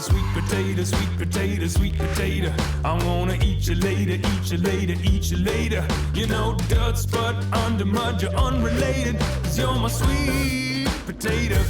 sweet potato, sweet potato, sweet potato. I wanna eat you later, eat you later, eat you later. You know dirt, but under mud, you're unrelated. 'Cause you're my sweet potato.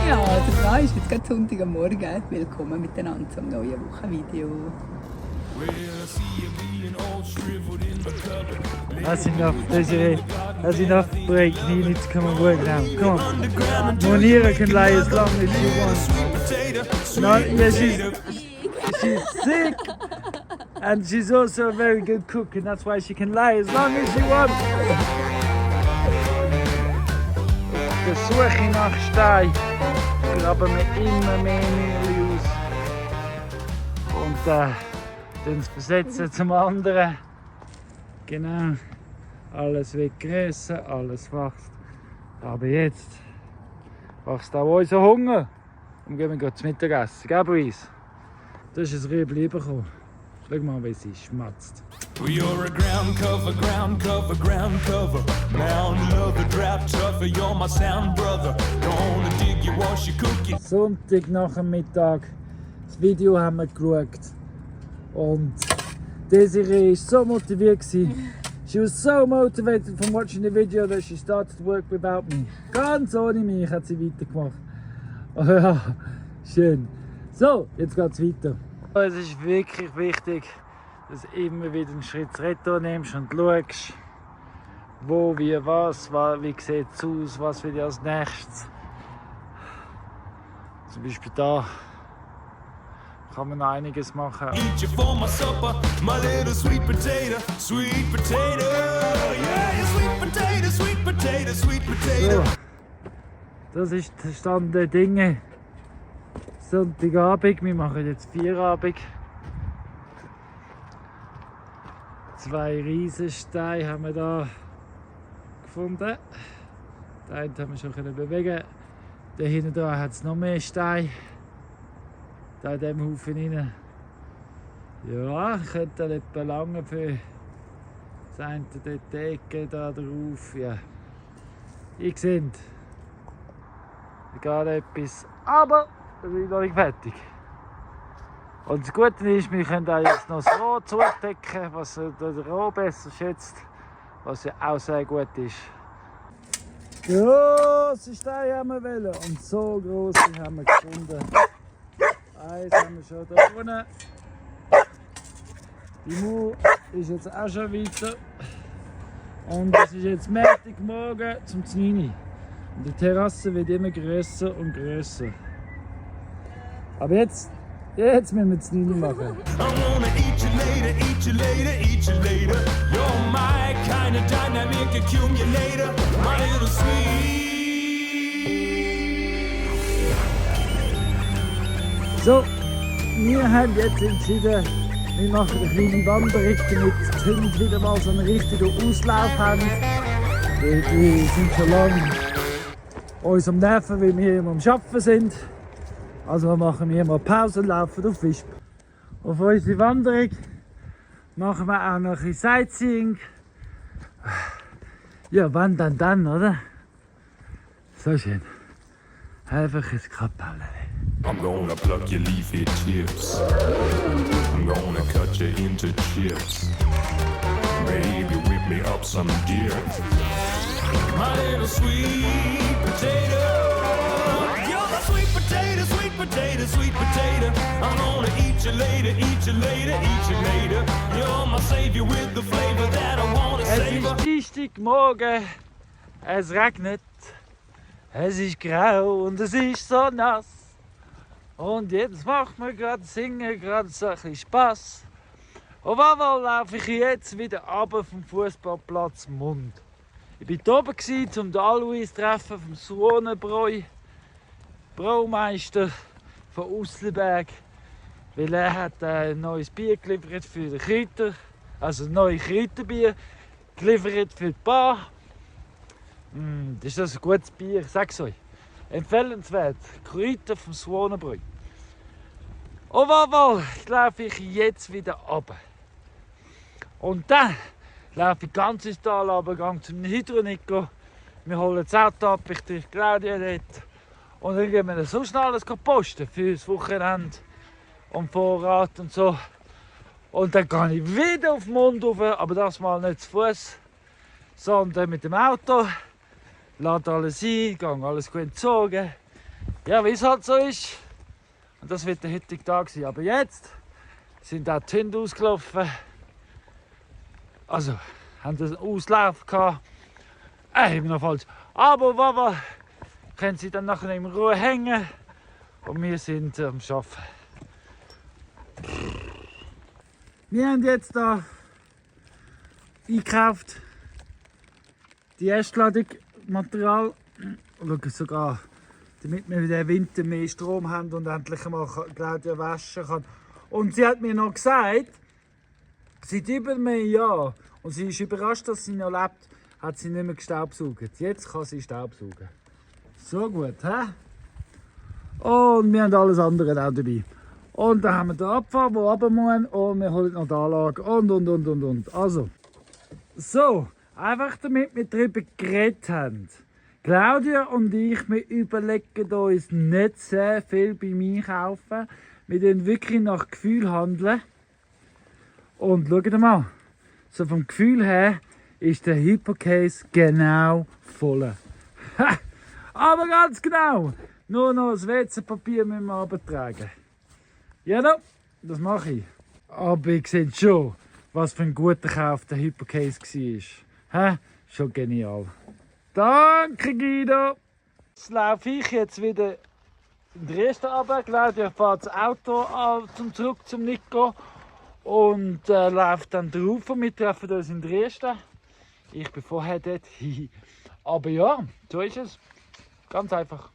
Ja, das ist jetzt gerade Sonntagmorgen. Willkommen miteinander zum neuen Wochenvideo. That's enough, Desiree. That's enough break. You need to come and work now. Come on. Monira can lie as long as she wants. No, yeah, she's sick. And she's also a very good cook, and that's why she can lie as long as she wants. Auf der Suche nach Stein graben wir immer mehr Mühle aus. Und dann versetzen zum anderen. Genau. Alles wird grösser, alles wächst. Aber jetzt wächst auch unser Hunger. Und gehen wir zum Mittagessen. Gell, Brice? Du hast ein Rüebli bekommen. Schau mal, wie sie schmatzt. You're a ground cover, ground cover, ground cover. Mountain lover, drop tougher, you're my sound brother. Gonna dig you, wash you, cook you. Sonntag nach dem Mittag. Das Video haben wir geschaut. Und Desiree war so motiviert. She was so motivated from watching the video that she started to work without me. Ganz ohne mich hat sie weitergemacht. Oh ja, schön. So, jetzt geht's weiter. Es ist wirklich wichtig, dass du immer wieder einen Schritt zurück nimmst und schaust, wo, wie, was, wie sieht es aus, was will ich als nächstes. Zum Beispiel da kann man noch einiges machen. Eat you for my supper, my little sweet potato, sweet potato. Yeah, sweet potato, sweet potato, sweet potato. So, das ist der Stand der Dinge. Sonntagabend, wir machen jetzt Feierabend. 2 Riesensteine haben wir da gefunden. Den einen haben wir schon bewegen. Da hinten dran hat es noch mehr Steine. Da in diesem Haufen rein. Ja, könnte dann etwa lange für das eine dort die Ecke da drauf. Ja. Ihr seht, da geht etwas. Aber wir sind noch nicht fertig. Und das Gute ist, wir können auch jetzt noch das Rohr zudecken, was der Rohr besser schützt, was ja auch sehr gut ist. Grosse Steine haben wir wollen und so grosse haben wir gefunden. Eins haben wir schon da unten. Die Mauer ist jetzt auch schon weiter. Und es ist jetzt Montagmorgen zum 9 Uhr. Und die Terrasse wird immer grösser und grösser. Aber jetzt müssen wir das 9 Uhr machen. I wanna eat you later, eat you later, eat you later. You're my kind of dynamic accumulator, my little sweet. So, wir haben jetzt entschieden, wir machen eine kleine Wanderung, damit die Hunde wieder mal so einen richtigen Auslauf haben. Die sind schon lange uns am Nerven, weil wir immer am Arbeiten sind. Also machen wir mal Pause und laufen auf Wisp. Auf unsere Wanderung machen wir auch noch ein Sightseeing. Ja, wann dann, oder? So schön. Einfach ein Kapelle. I'm gonna pluck your leafy tips. I'm gonna cut you into chips. Baby, whip me up some dip. My little sweet potato. You're my sweet potato, sweet potato, sweet potato. I'm gonna eat you later, eat you later, eat you later. You're my savior with the flavor that I wanna savor. Es ist Dienstagmorgen, es regnet, es ist grau und es ist so nass. Und jetzt macht mir gerade Singen gerade so ein bisschen Spass. Auf einmal laufe ich jetzt wieder runter vom Fußballplatz Mund. Ich war hier oben, um den Alois zu treffen vom Suonenbräu, Braumeister von Uslenberg. Weil er hat ein neues Bier geliefert für den Kräuter, also ein neues Kräuterbier geliefert für die Bar. Das ist ein gutes Bier, ich sag's euch. Empfehlenswert, Kräuter vom Suonenbräu. Auf einmal laufe ich jetzt wieder runter. Und dann laufe ich ganz ins Tal runter, gehe zum Hydronico. Wir holen das Auto ab, ich treffe Claudia dort. Und dann gehen wir so schnell alles posten für das Wochenende und Vorrat und so. Und dann gehe ich wieder auf den Mond rauf, aber das mal nicht zu Fuß, sondern mit dem Auto. Lade alles ein, gehe alles gut entzogen. Ja, wie es halt so ist. Und das wird der heutige Tag sein. Aber jetzt sind auch die Hunde ausgelaufen. Also, haben einen Auslauf gehabt. Ich bin noch falsch. Aber Wawa können sie dann nachher in Ruhe hängen. Und wir sind am Arbeiten. Wir haben jetzt hier eingekauft die erste Ladung Material. Schauen sogar, damit wir in den Winter mehr Strom haben und endlich mal Claudia waschen kann. Und sie hat mir noch gesagt, seit über einem Jahr, und sie ist überrascht, dass sie noch lebt, hat sie nicht mehr gestaubsaugt. Jetzt kann sie Staubsaugen. So gut, hä? Und wir haben alles andere auch dabei. Und dann haben wir den Abfall, der runter muss, und wir holen noch die Anlage und. Also, so, einfach damit wir darüber geredet haben. Claudia und ich, wir überlegen uns nicht sehr viel beim Einkaufen. Wir handeln wirklich nach Gefühl handeln. Und schaut mal, so vom Gefühl her ist der Hypocase genau voll. Aber ganz genau, nur noch das WC-Papier müssen wir runtertragen. Ja, no, das mache ich. Aber ihr seht schon, was für ein guter Kauf der Hypocase war. Schon genial. Danke, Guido. Jetzt laufe ich jetzt wieder in Dresden runter. Claudia fährt das Auto zurück zum Nico und läuft dann drauf. Wir treffen uns in Dresden. Ich bin vorher dort. Aber ja, so ist es. Ganz einfach.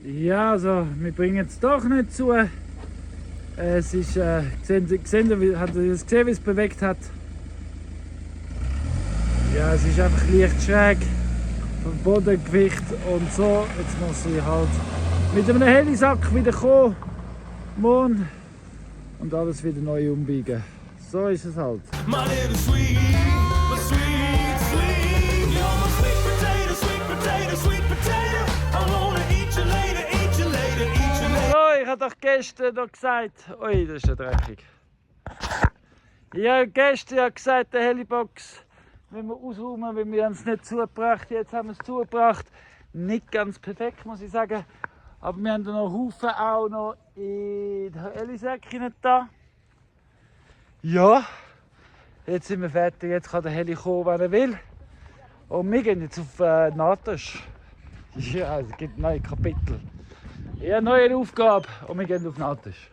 Ja, also wir bringen es doch nicht zu. Es ist, habt ihr das gesehen, wie es bewegt hat? Ja, es ist einfach leicht schräg vom Bodengewicht und so. Jetzt muss ich halt mit einem Helisack wieder kommen, morgen, und alles wieder neu umbiegen. So ist es halt. My little sweet, my sweet, sweet. You're my sweet potato, sweet potato, sweet potato. I wanna eat you later, eat you later, eat you later. So, ich habe doch gestern noch gesagt, ui, das ist ja dreckig. Ich habe gestern gesagt, der Helibox, wenn wir ausräumen, weil wir es nicht zugebracht. Jetzt haben wir es zugebracht. Nicht ganz perfekt, muss ich sagen. Aber wir haben da noch Haufen auch noch in den Helisäckchen da. Ja, jetzt sind wir fertig. Jetzt kann der Heli kommen, wenn er will. Und wir gehen jetzt auf Natisch. Ja, es gibt neue Kapitel. Ja, neue Aufgabe und wir gehen auf Natisch.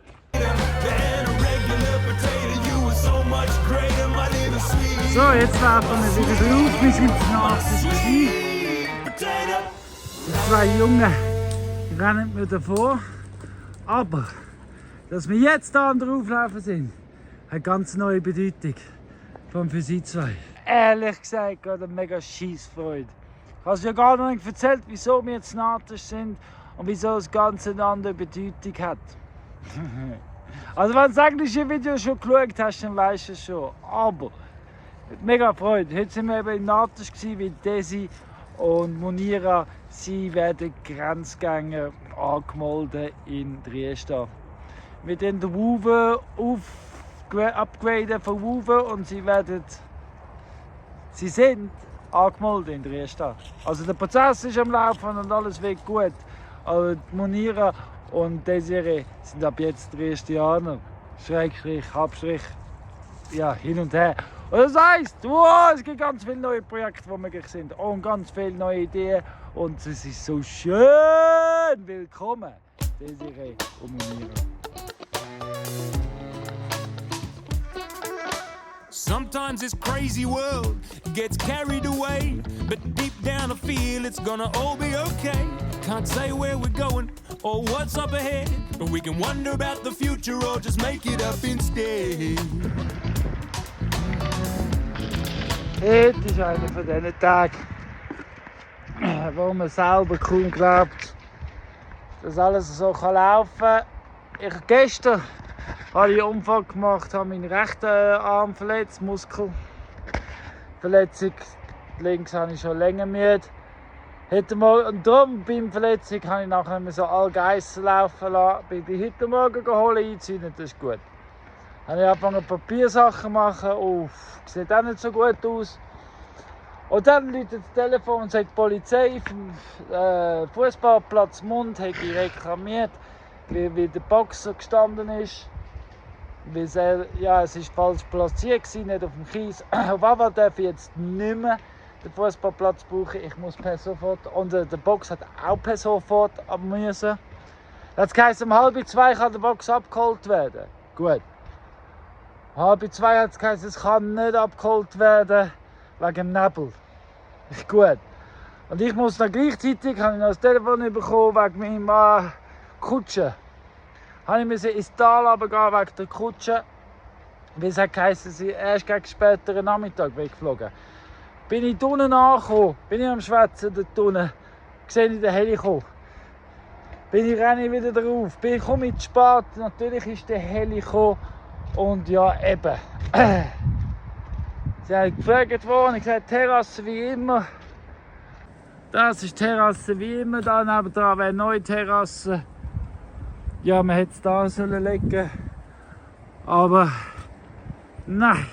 So, jetzt laufen wir wieder drauf. Wir sind zu Natisch. Die zwei Jungen rennen mir davor. Aber, dass wir jetzt hier drauflaufen sind, hat eine ganz neue Bedeutung für sie zwei. Ehrlich gesagt, gerade eine mega Scheissfreude. Ich habe es ja gar noch nicht erzählt, wieso wir jetzt Natisch sind und wieso das Ganze eine andere Bedeutung hat. Also wenn du das englische Video schon geschaut hast, dann weißt du es schon. Aber, mega Freude. Heute sind wir eben in Natisch wie Desi und Munira. Sie werden Grenzgänger angemeldet in Dresden. Wir den Wuve upgraden von Wuve und sie sind angemeldet in Dresden. Also der Prozess ist am Laufen und alles wird gut. Aber Munira und Desiree sind ab jetzt Dresdianer. Schrägstrich, Abstrich, ja, hin und her. Und das heisst, wow, es gibt ganz viele neue Projekte, die möglich sind. Und ganz viele neue Ideen. Und es ist so schön. Willkommen, Desiree und Munira. Sometimes this crazy world gets carried away, but deep down I feel it's gonna all be okay. Can't say where we're going or what's up ahead, but we can wonder about the future or just make it up instead. Heute ist einer von diesen Tagen, wo man selber kaum glaubt, dass alles so laufen kann. Ich habe gestern habe ich einen Unfall gemacht, habe meinen rechten Arm verletzt, Muskelverletzung. Links habe ich schon länger müde. Und darum beim Verletzung habe ich nachher immer so alle Geissen laufen lassen. Bin ich heute Morgen geholt, einziehen, das ist gut. Dann habe ich angefangen Papiersachen zu machen. Sieht auch nicht so gut aus. Und dann läutet das Telefon und sagt die Polizei vom Fußballplatz Mund, hat ich reklamiert, wie der Boxer gestanden ist. Es war falsch platziert, nicht auf dem Kies. Auf einmal darf ich jetzt nicht mehr den Fußballplatz brauchen. Ich muss per sofort. Und der Box hat auch per sofort müssen. Das heisst, um 1:30 kann der Box abgeholt werden. Gut. 1:30 hat es geheißen, es kann nicht abgeholt werden wegen dem Nebel. Gut. Und ich muss dann gleichzeitig, habe ich noch das Telefon bekommen wegen meinem Kutsche. Ich musste ins Tal runtergehen wegen der Kutsche. Weil es hat geheißen, sie erst gegen späteren Nachmittag weggeflogen. Bin ich unten angekommen, bin ich am Schwätzen dort unten, sehe ich den Heli kommen. Renne ich wieder drauf, komme ich zu spät, natürlich ist der Heli gekommen. Und ja, eben. Sie haben gefragt worden, ich gesagt, Terrasse wie immer. Das ist Terrasse wie immer, da nebenan wäre eine neue Terrasse. Ja, man hätte es da sollen legen. Aber nein,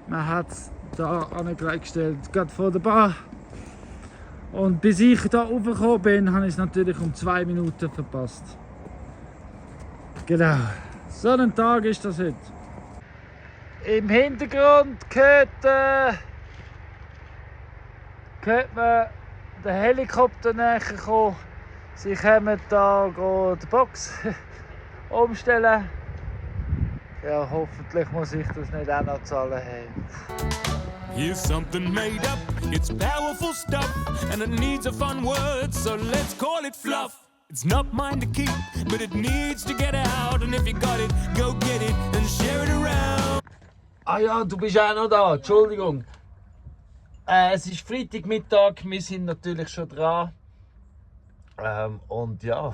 man hat es da angestellt, gerade vor der Bar. Und bis ich da hochgekommen bin, habe ich es natürlich um 2 Minuten verpasst. Genau, so ein Tag ist das heute. Im Hintergrund hört man den Helikopter näher kommen. Sie kommen da die Box umstellen. Ja, hoffentlich muss ich das nicht auch noch zahlen. Here's something made up, it's powerful stuff, and it needs a fun word, so let's call it fluff. It's not mine to keep, but it needs to get out, and if you got it, go get it and share it around. Ah ja, du bist auch noch da, Entschuldigung. Es ist Freitagmittag, wir sind natürlich schon dran. Und ja.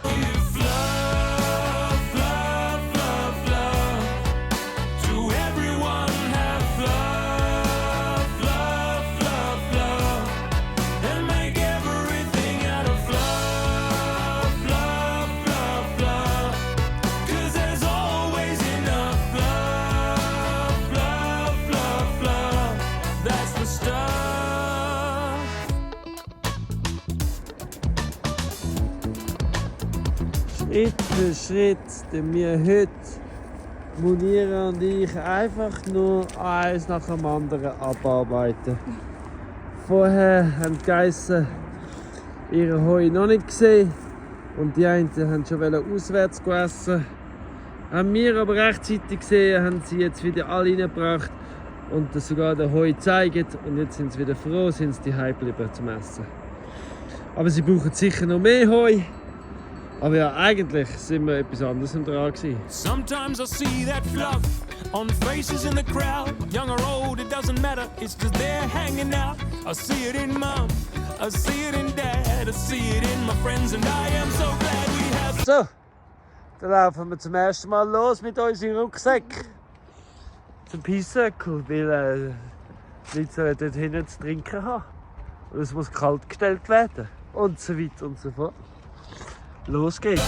Schritt für Schritt, den wir heute, Munira und ich, einfach nur eins nach dem anderen abarbeiten. Vorher haben die Geissen ihre Heu noch nicht gesehen und die einen haben schon auswärts gegessen. Haben wir aber rechtzeitig gesehen, haben sie jetzt wieder alle reingebracht und sogar den Heu gezeigt und jetzt sind sie wieder froh, sind sie daheim geblieben zum Essen. Aber sie brauchen sicher noch mehr Heu. Aber ja, eigentlich sind wir etwas anderes dran gewesen. Sometimes I see that fluff on faces in the crowd. Young or old, it doesn't matter, it's just they're hanging out. I see it in mom, I see it in dad, I see it in my friends, and I am so glad we have. So, dann laufen wir zum ersten Mal los mit unseren Rucksäcken. Zum Peace-Circle, weil die Leute dort hinten zu trinken haben. Und es muss kalt gestellt werden. Und so weiter und so fort. Los geht's!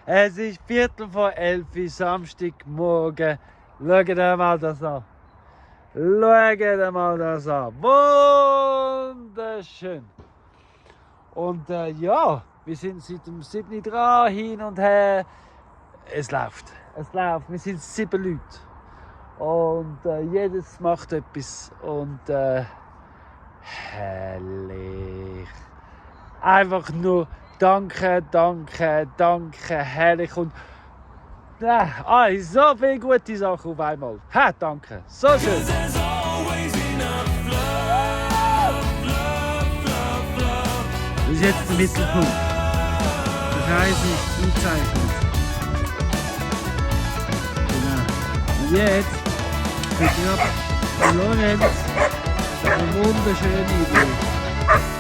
Es ist 11:15 Samstagmorgen. Schaut dir mal das an. Schaut dir mal das an. Wunderschön. Und ja, wir sind seit dem 7. dran, hin und her. Es läuft. Wir sind 7 Leute. Und jedes macht etwas. Und herrlich. Einfach nur danke, herrlich. Und so viele gute Sachen auf einmal. Danke. So schön. Das ist jetzt der Mittelpunkt. Die Reise ist gezeichnet. Jetzt begrabt Lorenz eine wunderschöne Idee.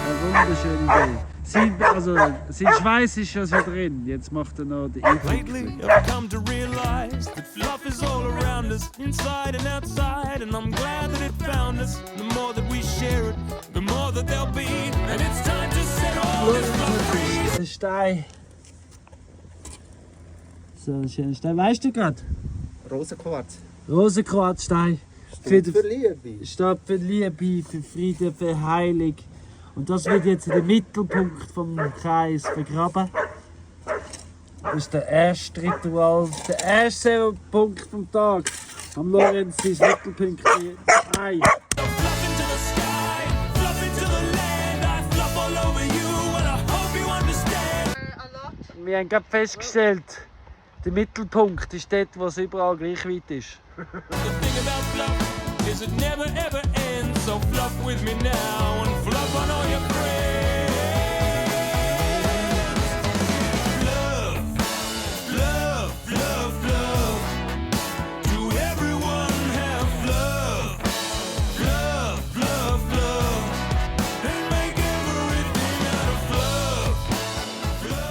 Eine wunderschöne Idee. Sein Schweiß ist schon so drin. Jetzt macht er noch die Lately, I've come to realize that fluff is all around us, inside and outside, and I'm glad that it found us. The more that we share it, the more that there'll be, and it's time to set all this fluff free. Ein Stein. So ein schöner Stein. Weißt du gerade? Rosenquarz. Rosenquarzstein. Für Liebe. Steht für Liebe, für Frieden, für Heilung. Und das wird jetzt in den Mittelpunkt vom Kreis begraben. Das ist der erste Ritual, der erste Punkt vom Tag. Am Lorenz sein Mittelpunkt. Ei. Fluff into the sky, fluff into the land, I fluff all over you, and I hope you understand. Wir haben gerade festgestellt, der Mittelpunkt ist dort, wo es überall gleich weit ist. The thing about fluff is it never ever ends, so fluff with me now and fluff on all your friends. Love, love, love, love. To everyone have love, love, love, love. And make everything out of love.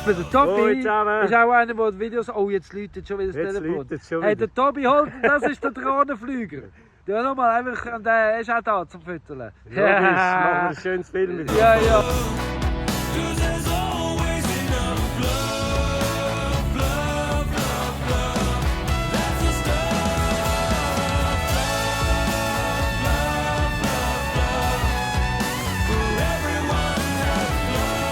Für den Tobi Hoi zusammen. ist auch einer, der die Videos... Oh, jetzt läutet schon wieder das Jetzt Telefon. läutet schon Hey, wieder. der Tobi holt, das ist der Drohnenflüger. Ja, nochmal, einfach, und der ist auch da zum Fütteln. Logisch, machen wir ein schönes Film mit. Ja, ja. 'Cause there's always enough love, love, love, love. That's the stuff. Love, love, love, love. For everyone has love,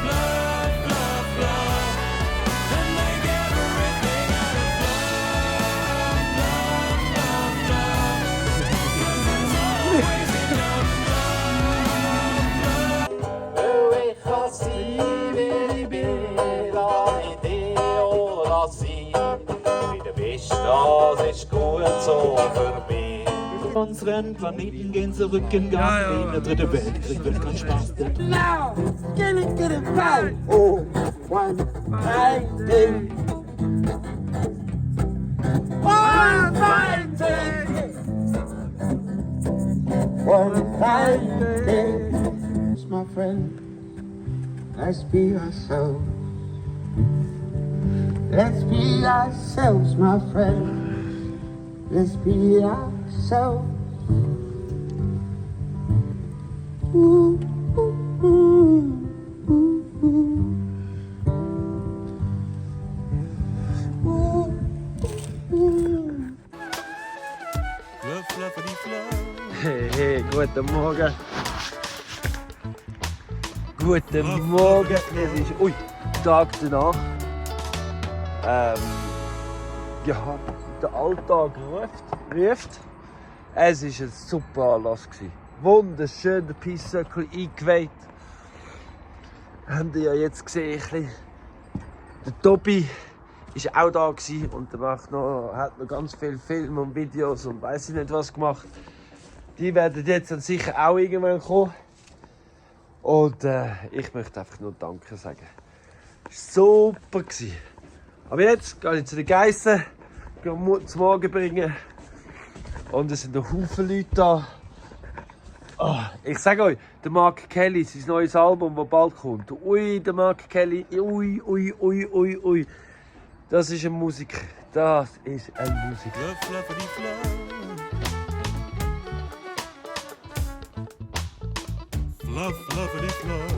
love, love, love. And make everything out of love, love, love, love. 'Cause there's always enough Das ist gut so für mich. Unseren Planeten gehen zurück in Gang. Der dritte Weltkrieg wird kein Spaß. Now, get it right. Oh, one, fighting. One fighting. One fighting. My friend, let's be ourselves. Let's be ourselves, my friend. Let's be ourselves. Ooh, ooh, ooh, ooh, ooh. Ooh, ooh. Fluff, fluffity, fluff. Hey, guten Morgen. Guten Morgen. Es ist Tag danach. Ja, der Alltag ruft. Es war ein super Anlass. Wunderschön, der Peace Circle eingeweiht. Habt ihr ja jetzt gesehen, der Tobi war auch da und der hat noch ganz viele Filme und Videos und weiss ich nicht was gemacht. Die werden jetzt dann sicher auch irgendwann kommen. Und ich möchte einfach nur Danke sagen. Es war super. Aber jetzt gehe ich zu den Geissen, gehe zum Morgen bringen. Und es sind noch Haufen Leute da. Oh, ich sage euch, der Mark Kelly, sein neues Album, das bald kommt. Ui, der Mark Kelly, ui, ui, ui, ui, ui. Das ist ein Musiker. Das ist ein Musiker. Fluff, fluffity, fluff. Fluff, fluffity, fluff.